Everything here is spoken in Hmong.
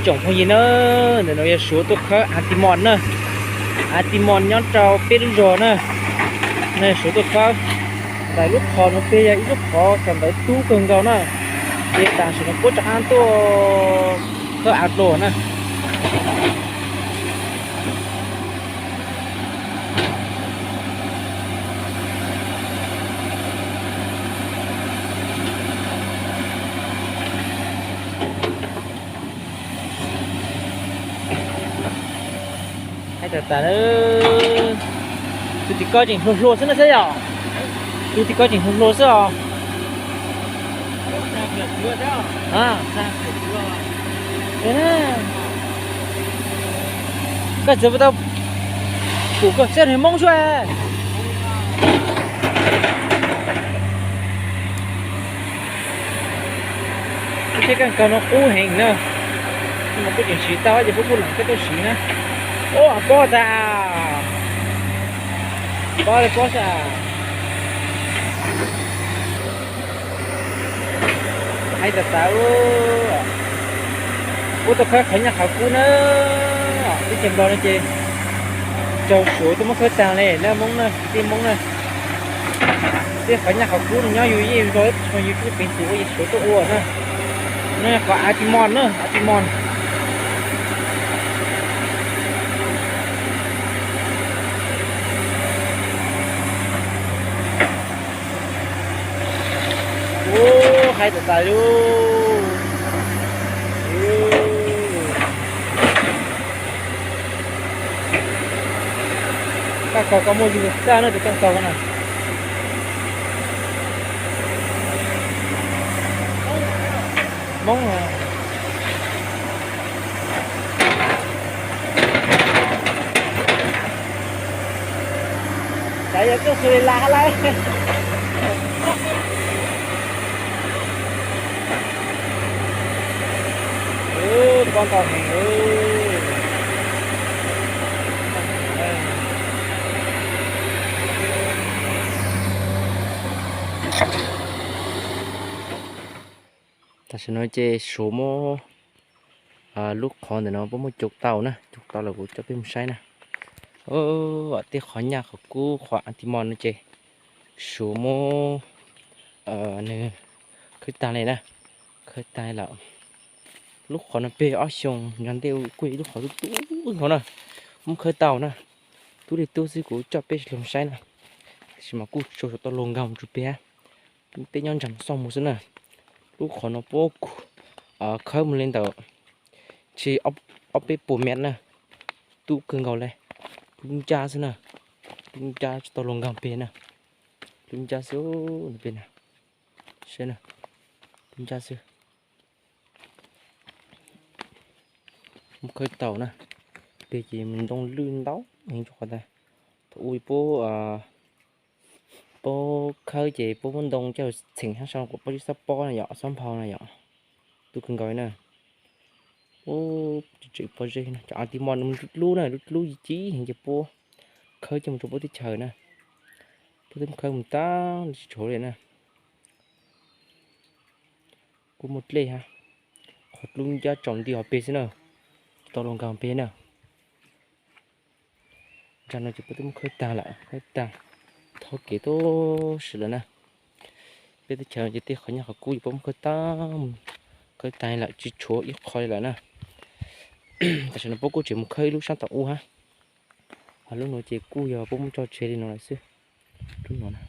Tsoom phooj ywg na, ntawm no yog Suav tuaj khawb Atimos na. Atimos nyob rau peb lub zos na. No Suav tuaj khawb. Ntawm lub qhov no pem yog ib lub qhov sawv ntawv tub kawg nkaus na. Ces tam sim no puab rov qab tuaj khawb Atimos na. Haib tas tas, tus tim ko tseem hluas hluas xwb no xwb yom. Tus tim ko tseem hluas hluas xwb os. Koj txiv puas tau pum koj xeb hmoov suab. Lub tsheb kab kawg no qub heev na. Mas kuj tseem siv tau ces puab kuj lees koj tuaj siv na. Ub, pob tas. Pob li pob xwb. Haib tas tas. Puab tuaj khawb qhov nyaj qhov kub na. Teb chaws Nplog no ces tsaug Suav tuaj muab khawb tag li na, Moob na, kwv tij Moob na. Tej qhov nyaj qhov kub no nyob yus yeej zog, yus tsis peev xwm ua, yog Suav tuaj ua na. No yog qhov Atimos na, Atimos. Ub, haib tas tas li. Koj kho koj muaj yug tag na tus koj kho ko na. Moob. Xav yog tuaj xws li las hab lauj. Pob ntau heev. Tam sim no ces Suav muab lub qhov ntawm no puab muab cug tau na, cug tau lawm kuv coj peb mus saib na. Tej qhov nyaj qhov kub qhov Atimos no ces Suav muab nws khawb tag li na, khawb tag lawm. Lub qhov no pem ob xyoos nyob ntej kuj yog ib lub qhov tub tub nkaus na, muab khawb tau na. Tub li tub xwb kuv coj peb mus saib na. Tab sis mas kuj tsaug Suav tau luag nkaug mus tsuj peg, peb nyob ntsag xoj mus xwb na. Lub qhov no puab khawb mus li ntawm tsis ob peb puas mev na. Tub kawg nkaus li, tub ncab xwb na, tub ncab tsis tau luag nkaug peg na. Tub ncab xwb, peg na, saib na, tub ncab xwb. Muab khawb tau na, peg ces ntoo lwj ntau heev rau qhov tas thaum ub puab, puab khawb ces puab muab ntoo coj txheem hab sau kom puab tsis txhob pob na yom, txhob nphau na yom. Tub kawg nkaus li na. Ub, tseem pob zeb no, cov Atimos nws dlub dlub na, dlub dlub ci heev ces puab khawb coj mus rau puab teb chaws na. Puab twb khawb mus tag tsis tshuav li na. Kuj muaj dlej hab, qhov dlub ncab tsaus nti hauv peg xwb na, tsis tau luag nkaug peg na. Ntsa no ces puab twb muab khawb tag lawm, khawb tag, thoob kev tuab si lawm na. Peb teb chaws ces tej qhov nyaj qhov kub ces puab muab khawb tag, khawb tag lawm tsis tshuav ib qho li lawm na. Tam sim no puab kuj tseem mus khawb ib lub sab tom ub hab. Ho lub nuav ces kuj yog puab muab tso tseg li no lawm xwb. Lub nuav na,